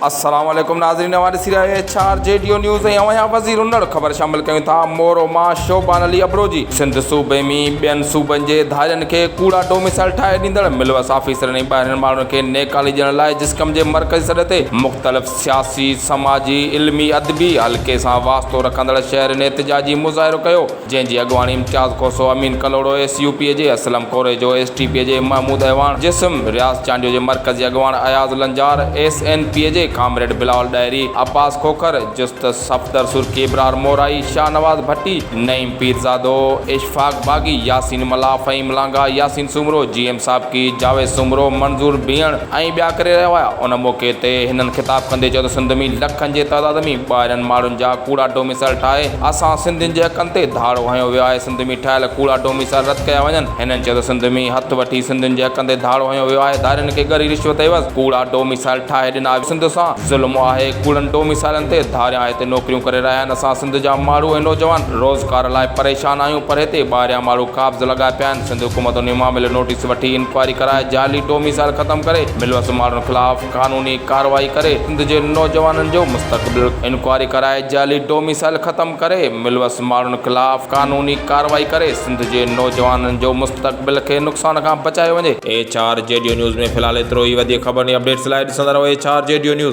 السلام عليڪم ناظرين اوهان ڏسي رهيا آهيو H R G D O news ۽ اوهان وزير انڙ خبر شامل ڪيون ٿا مورو مان شوبان علي ابڙو جي سنڌ صوبي ۾ ٻين صوبن جي ڌارين کي ڪوڙا ڊوميسائل ٺاهي ڏيندڙ ملوث آفيسرن ۽ ٻاهرين ماڻهن کي نيڪالي ڏيڻ لاء جسقم جي مرڪزي سڏ تي مختلف سياسي سماجي علمي ادبي حلقي سان واسطو رکندڙ شهرين احتجاجي مظاهرو ڪيو جنهن جي اڳواڻي Imtiaz Khoso, Amin Kalhoro, S U P جي Aslam Korejo, S T P جي محمود اعواڻ، جسم رياض چانڊيو جي مرڪزي اڳواڻ Ayaz Lanjar, S N P جي ڪامريڊ بلاول ڏاهري، عباس کوکر، جست صفدر سرڪي، ابرار مورائي، شاهنواز ڀٽي، نعيم پيرزادو، اشفاق باغي، ياسين ملاح، فهيم لانگاهه، ياسين سومرو، جي ايم سابقي، جاويد سومرو، منظور ڀيڻ ۽ ٻيا ڪري رهيا هيا. ان موقعي تي هنن خطاب ڪندي چيو ته سنڌ ۾ لکن جي تعداد ۾ ٻاهرين ماڻهن جا ڪوڙا ڊوميسائل ٺاهي اسان سنڌين جي حقن تي ڌاڙو هنيو ويو آهي، سنڌ ۾ ٺاهيل ڪوڙا ڊوميسائل رد ڪيا وڃن. هنن چيو ته سنڌ ۾ هٿ وٺي سنڌين جي حقن تي ڌاڙو هنيو ويو آهي، ڌارين کي ڳري رشوت عيوض ڪوڙا ڊوميسائل ٺاهي ڏنا، سنڌ سان ظلم آهي، ڪوڙن ڊوميسائلن تي ڌاريان هتي نوڪريون ڪري رهيا آهن، اسان سنڌ جا ماڻهو ۽ نوجوان روزگار لاء پريشان آهيون پر هتي ٻاهريان ماڻهو قابض لڳا پيا آهن، سنڌ حڪومت انهي معاملي جو نوٽيس وٺي انڪوائري ڪرائي جعلي ڊوميسائل ختم ڪري ملوث ماڻهن خلاف قانوني ڪارروائي ڪري سنڌ جي نوجوانن جو مستقبل انڪوائري ڪرائي جعلي ڊوميسائل ختم ڪري ملوث ماڻهن خلاف قانوني ڪارروائي ڪري سنڌ جي نوجوانن جو مستقبل کي نقصان کان بچايو وڃي. H R G D O news ۾ في الحال ايترو ئي وڌيڪ خبرن ۽ اپڊيٽس لاء ڏسندا رهو H R G D O news.